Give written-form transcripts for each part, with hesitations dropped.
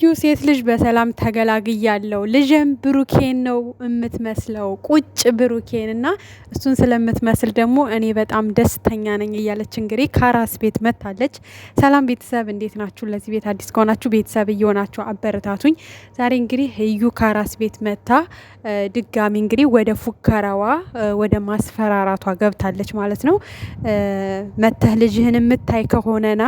እዩ ሴት ልጅ በሰላም ተገላግያለሁ። ልጅም ብሩኬን ነው የምትመስለው፣ ቁጭ ብሩኬን እና እሱን ስለምትመስል ደግሞ እኔ በጣም ደስተኛ ነኝ እያለች እንግዲህ ከአራስ ቤት መታለች። ሰላም ቤተሰብ እንዴት ናችሁ? ለዚህ ቤት አዲስ ከሆናችሁ ቤተሰብ እየሆናችሁ አበረታቱኝ። ዛሬ እንግዲህ እዩ ከአራስ ቤት መታ ድጋሚ እንግዲህ ወደ ፉከራዋ ወደ ማስፈራራቷ ገብታለች ማለት ነው። መተህ ልጅህን የምታይ ከሆነና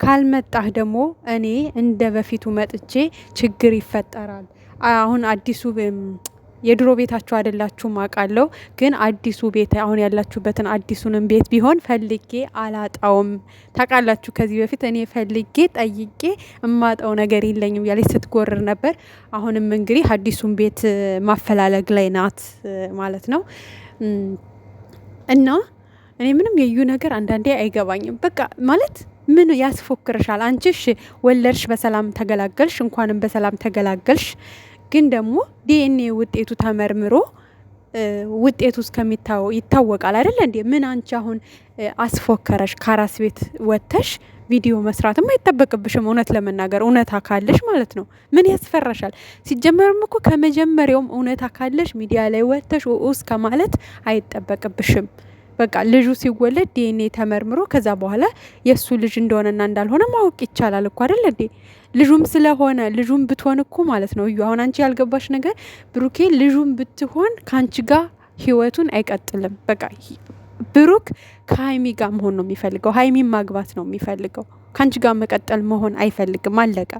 ካልመጣህ ደግሞ እኔ እንደ በፊቱ መጥቼ ችግር ይፈጠራል። አሁን አዲሱ የድሮ ቤታችሁ አይደላችሁም አውቃለሁ፣ ግን አዲሱ ቤት አሁን ያላችሁበትን አዲሱንም ቤት ቢሆን ፈልጌ አላጣውም። ታውቃላችሁ፣ ከዚህ በፊት እኔ ፈልጌ ጠይቄ እማጣው ነገር የለኝም እያለች ስትጎርር ነበር። አሁንም እንግዲህ አዲሱን ቤት ማፈላለግ ላይ ናት ማለት ነው። እና እኔ ምንም የዩ ነገር አንዳንዴ አይገባኝም። በቃ ማለት ምን ያስፎክርሻል? አንቺ እሺ ወለድሽ፣ በሰላም ተገላገልሽ፣ እንኳንም በሰላም ተገላገልሽ። ግን ደግሞ ዲኤንኤ ውጤቱ ተመርምሮ ውጤቱ እስከሚታወቅ ይታወቃል አይደለ እንዴ? ምን አንቺ አሁን አስፎከረሽ? ከአራስ ቤት ወጥተሽ ቪዲዮ መስራትም አይጠበቅብሽም። እውነት ለመናገር እውነታ ካለሽ ማለት ነው። ምን ያስፈራሻል? ሲጀመርም እኮ ከመጀመሪያውም እውነታ ካለሽ ሚዲያ ላይ ወጥተሽ ውስ ከማለት አይጠበቅብሽም። በቃ ልጁ ሲወለድ ዲኤንኤ ተመርምሮ ከዛ በኋላ የእሱ ልጅ እንደሆነና እንዳልሆነ ማወቅ ይቻላል እኮ አይደል እንዴ? ልጁም ስለሆነ ልጁም ብትሆን እኮ ማለት ነው። እዩ አሁን አንቺ ያልገባሽ ነገር ብሩኬ ልጁም ብትሆን ከአንቺ ጋር ህይወቱን አይቀጥልም። በቃ ብሩክ ከሀይሚ ጋር መሆን ነው የሚፈልገው። ሀይሚን ማግባት ነው የሚፈልገው። ከአንቺ ጋር መቀጠል መሆን አይፈልግም። አለቀ።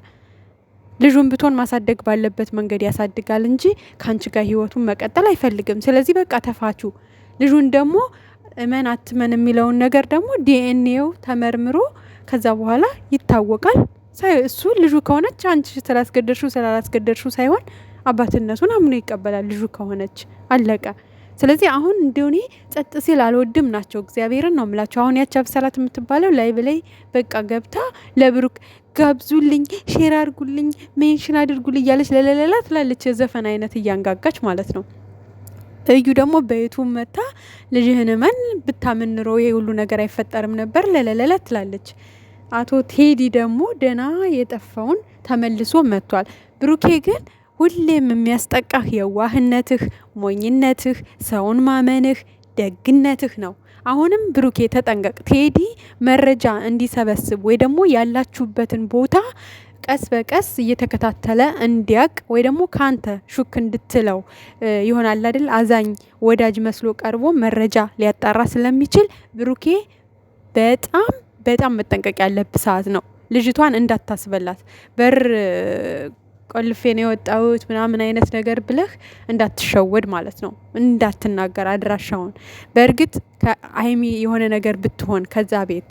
ልጁን ብትሆን ማሳደግ ባለበት መንገድ ያሳድጋል እንጂ ከአንቺ ጋር ህይወቱን መቀጠል አይፈልግም። ስለዚህ በቃ ተፋቹ። ልጁን ደግሞ እመን አትመን የሚለውን ነገር ደግሞ ዲኤንኤው ተመርምሮ ከዛ በኋላ ይታወቃል። እሱ ልጁ ከሆነች አንቺ ስላስገደድሽው ስላላስገደድሽው ሳይሆን አባትነቱን አምኖ ይቀበላል። ልጁ ከሆነች አለቀ። ስለዚህ አሁን እንደኔ ጸጥ ሲል አልወድም ናቸው። እግዚአብሔርን ነው የምላቸው። አሁን ያቺ አብሰላት የምትባለው ላይ በላይ በቃ ገብታ ለብሩክ ጋብዙልኝ፣ share አድርጉልኝ፣ mention አድርጉልኝ እያለች ለለለላ ትላለች። የዘፈን አይነት እያንጋጋች ማለት ነው። እዩ ደግሞ በየቱ መታ ልጅህን እመን ብታምን ኖሮ ይሄ ሁሉ ነገር አይፈጠርም ነበር ለለለለ ትላለች። አቶ ቴዲ ደግሞ ደና የጠፋውን ተመልሶ መጥቷል። ብሩኬ ግን ሁሌም የሚያስጠቃህ የዋህነትህ፣ ሞኝነትህ፣ ሰውን ማመንህ፣ ደግነትህ ነው። አሁንም ብሩኬ ተጠንቀቅ። ቴዲ መረጃ እንዲሰበስብ ወይ ደግሞ ያላችሁበትን ቦታ ቀስ በቀስ እየተከታተለ እንዲያቅ ወይ ደግሞ ካንተ ሹክ እንድትለው ይሆናል አይደል? አዛኝ ወዳጅ መስሎ ቀርቦ መረጃ ሊያጣራ ስለሚችል ብሩኬ በጣም በጣም መጠንቀቅ ያለብህ ሰዓት ነው። ልጅቷን እንዳታስበላት በር ቆልፌ ነው የወጣሁት ምናምን አይነት ነገር ብለህ እንዳትሸወድ ማለት ነው። እንዳትናገር አድራሻውን። በእርግጥ ከሀይሚ የሆነ ነገር ብትሆን ከዛ ቤት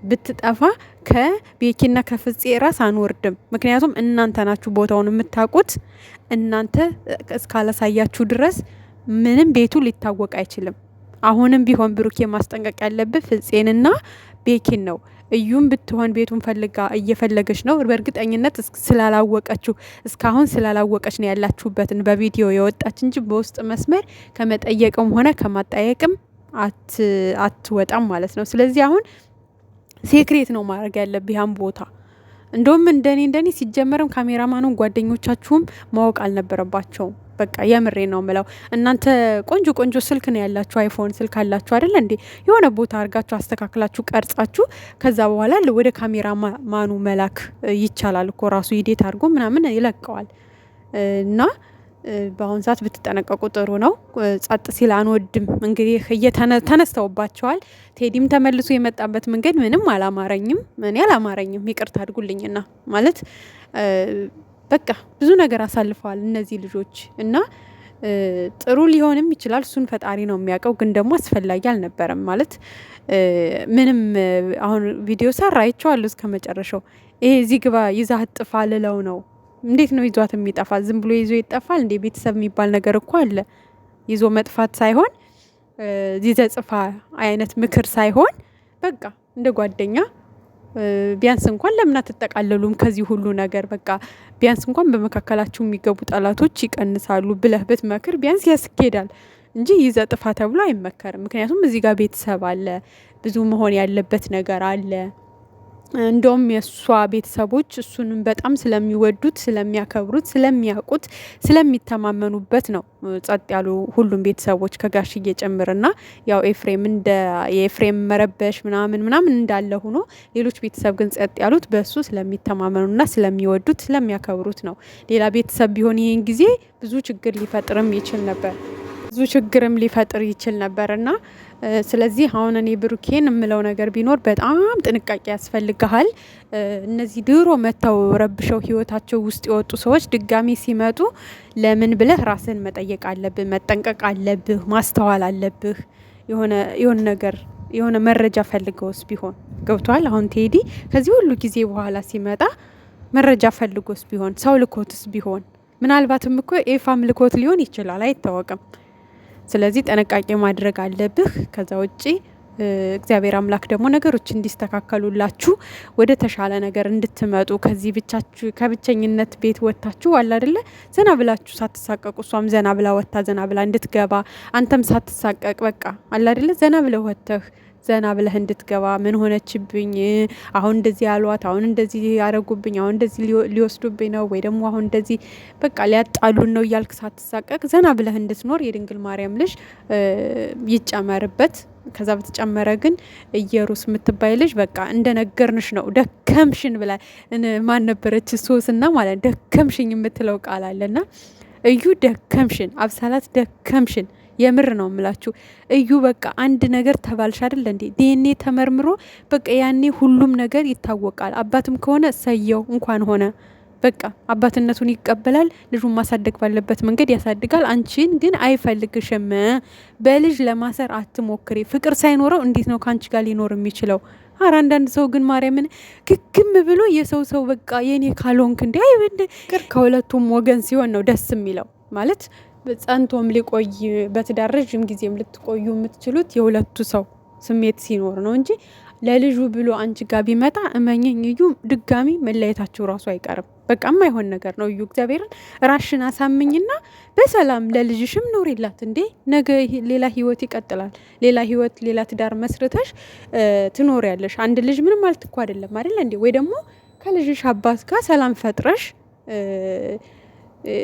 ብትጠፋ ከቤኪና ከፍፄ ራስ አንወርድም። ምክንያቱም እናንተ ናችሁ ቦታውን የምታውቁት። እናንተ እስካላሳያችሁ ድረስ ምንም ቤቱ ሊታወቅ አይችልም። አሁንም ቢሆን ብሩኬ ማስጠንቀቅ ያለብህ ፍፄንና ቤኪን ነው። እዩም ብትሆን ቤቱን ፈልጋ እየፈለገች ነው። በእርግጠኝነት ስላላወቀችው እስካሁን ስላላወቀች ነው ያላችሁበትን በቪዲዮ የወጣች እንጂ በውስጥ መስመር ከመጠየቅም ሆነ ከማጠየቅም አትወጣም ማለት ነው። ስለዚህ አሁን secret ነው ማድረግ ያለብህ ያን ቦታ። እንደውም እንደኔ እንደኔ ሲጀመርም ካሜራማኑን ጓደኞቻችሁም ማወቅ አልነበረባቸውም። በቃ የምሬ ነው ምለው። እናንተ ቆንጆ ቆንጆ ስልክ ነው ያላችሁ፣ አይፎን ስልክ አላችሁ አይደለ እንዴ? የሆነ ቦታ አድርጋችሁ አስተካክላችሁ ቀርጻችሁ ከዛ በኋላ ወደ ካሜራ ማኑ መላክ ይቻላል እኮ ራሱ edit አድርጎ ምናምን ይለቀዋል እና በአሁን ሰዓት ብትጠነቀቁ ጥሩ ነው። ጸጥ ሲል አንወድም። እንግዲህ ተነስተውባቸዋል። ቴዲም ተመልሶ የመጣበት መንገድ ምንም አላማረኝም። እኔ አላማረኝም፣ ይቅርታ አድርጉልኝና ማለት በቃ ብዙ ነገር አሳልፈዋል እነዚህ ልጆች እና ጥሩ ሊሆንም ይችላል። እሱን ፈጣሪ ነው የሚያውቀው። ግን ደግሞ አስፈላጊ አልነበረም ማለት ምንም አሁን ቪዲዮ ሰራ አይቼዋለሁ እስከ መጨረሻው። ይሄ እዚህ ግባ ይዛህ ጥፋ ልለው ነው እንዴት ነው ይዟት የሚጠፋ? ዝም ብሎ ይዞ ይጠፋል እንዴ? ቤተሰብ የሚባል ነገር እኮ አለ። ይዞ መጥፋት ሳይሆን ይዘህ አይነት ምክር ሳይሆን በቃ እንደ ጓደኛ ቢያንስ እንኳን ለምን አትጠቃለሉም ከዚህ ሁሉ ነገር በቃ ቢያንስ እንኳን በመካከላችሁ የሚገቡ ጠላቶች ይቀንሳሉ ብለህ ብትመክር ቢያንስ ያስኬዳል እንጂ ይዘህ ጥፋ ተብሎ አይመከርም። ምክንያቱም እዚህ ጋር ቤተሰብ አለ፣ ብዙ መሆን ያለበት ነገር አለ። እንደውም የእሷ ቤተሰቦች እሱንም በጣም ስለሚወዱት፣ ስለሚያከብሩት፣ ስለሚያውቁት፣ ስለሚተማመኑበት ነው ጸጥ ያሉ ሁሉም ቤተሰቦች ከጋሽዬ ጭምርና ያው ኤፍሬም እንደ የኤፍሬም መረበሽ ምናምን ምናምን እንዳለ ሆኖ ሌሎች ቤተሰብ ግን ጸጥ ያሉት በእሱ ስለሚተማመኑና ስለሚወዱት ስለሚያከብሩት ነው። ሌላ ቤተሰብ ቢሆን ይሄን ጊዜ ብዙ ችግር ሊፈጥርም ይችል ነበር። ብዙ ችግርም ሊፈጥር ይችል ነበር እና ስለዚህ አሁን እኔ ብሩኬን የምለው ነገር ቢኖር በጣም ጥንቃቄ ያስፈልግሃል። እነዚህ ድሮ መተው ረብሸው ህይወታቸው ውስጥ የወጡ ሰዎች ድጋሚ ሲመጡ ለምን ብለህ ራስን መጠየቅ አለብህ፣ መጠንቀቅ አለብህ፣ ማስተዋል አለብህ። የሆነ የሆነ ነገር የሆነ መረጃ ፈልገውስ ቢሆን ገብቷል። አሁን ቴዲ ከዚህ ሁሉ ጊዜ በኋላ ሲመጣ መረጃ ፈልጎስ ቢሆን ሰው ልኮትስ ቢሆን ምናልባትም እኮ ኤፋም ልኮት ሊሆን ይችላል፣ አይታወቅም። ስለዚህ ጥንቃቄ ማድረግ አለብህ። ከዛ ውጪ እግዚአብሔር አምላክ ደግሞ ነገሮች እንዲስተካከሉላችሁ ወደ ተሻለ ነገር እንድትመጡ ከዚህ ብቻችሁ ከብቸኝነት ቤት ወጥታችሁ አለ አይደለ ዘና ብላችሁ ሳትሳቀቁ እሷም ዘና ብላ ወጥታ ዘና ብላ እንድትገባ አንተም ሳትሳቀቅ በቃ አለ አይደለ ዘና ብለህ ወጥተህ ዘና ብለህ እንድትገባ። ምን ሆነችብኝ፣ አሁን እንደዚህ ያሏት፣ አሁን እንደዚህ ያረጉብኝ፣ አሁን እንደዚህ ሊወስዱብኝ ነው ወይ ደግሞ አሁን እንደዚህ በቃ ሊያጣሉን ነው እያልክ ሳትሳቀቅ ዘና ብለህ እንድትኖር የድንግል ማርያም ልጅ ይጨመርበት። ከዛ በተጨመረ ግን እየሩስ የምትባይ ልጅ በቃ እንደነገርንሽ ነው። ደከምሽን ብላ ማን ነበረች? ሶስና ማለት ደከምሽኝ የምትለው ቃል አለና እዩ ደከምሽን፣ አብሳላት ደከምሽን። የምር ነው የምላችሁ። እዩ በቃ አንድ ነገር ተባልሽ አይደል እንዴ? ዲኤንኤ ተመርምሮ በቃ ያኔ ሁሉም ነገር ይታወቃል። አባትም ከሆነ ሰየው እንኳን ሆነ በቃ አባትነቱን ይቀበላል። ልጁን ማሳደግ ባለበት መንገድ ያሳድጋል። አንቺን ግን አይፈልግሽም። በልጅ ለማሰር አትሞክሪ። ፍቅር ሳይኖረው እንዴት ነው ከአንቺ ጋር ሊኖር የሚችለው? አረ አንዳንድ ሰው ግን ማርያምን ግግም ብሎ የሰው ሰው በቃ የኔ ካልሆንክ እንዲ አይ ከሁለቱም ወገን ሲሆን ነው ደስ የሚለው ማለት ጸንቶም ሊቆይ በትዳር ረዥም ጊዜም ልትቆዩ የምትችሉት የሁለቱ ሰው ስሜት ሲኖር ነው እንጂ ለልጁ ብሎ አንቺ ጋር ቢመጣ እመኘኝ እዩ ድጋሚ መለየታቸው ራሱ አይቀርም። በቃ የማይሆን ነገር ነው። እዩ እግዚአብሔርን ራሽን አሳምኝና በሰላም ለልጅሽም ኑሪላት። እንዴ ነገ ሌላ ህይወት ይቀጥላል። ሌላ ህይወት፣ ሌላ ትዳር መስርተሽ ትኖሪያለሽ። አንድ ልጅ ምንም ማለት እኮ አይደለም አይደለ እንዴ? ወይ ደግሞ ከልጅሽ አባት ጋር ሰላም ፈጥረሽ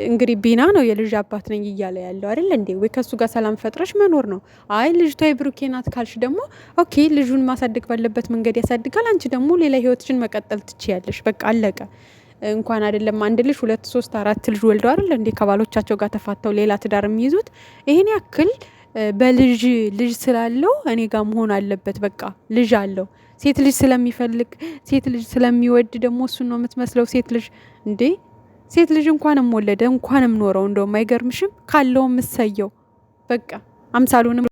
እንግዲህ ቢና ነው የልጅ አባት ነኝ እያለ ያለው አይደል እንዴ? ወይ ከሱ ጋር ሰላም ፈጥረሽ መኖር ነው። አይ ልጅቷ የብሩኬ ናት ካልሽ ደግሞ okay፣ ልጁን ማሳደግ ባለበት መንገድ ያሳድጋል። አንቺ ደግሞ ሌላ ህይወትሽን መቀጠል ትችያለሽ። በቃ አለቀ። እንኳን አይደለም አንድ ልጅ ሁለት ሶስት አራት ልጅ ወልደው አይደል እንዴ ከባሎቻቸው ጋር ተፋተው ሌላ ትዳር የሚይዙት? ይሄን ያክል በልጅ ልጅ ስላለው እኔ ጋር መሆን አለበት። በቃ ልጅ አለው። ሴት ልጅ ስለሚፈልግ ሴት ልጅ ስለሚወድ ደግሞ እሱን ነው የምትመስለው ሴት ልጅ እንዴ ሴት ልጅ እንኳንም ወለደ እንኳንም ኖረው እንደውም አይገርምሽም? ካለውም እሰየው በቃ አምሳሉንም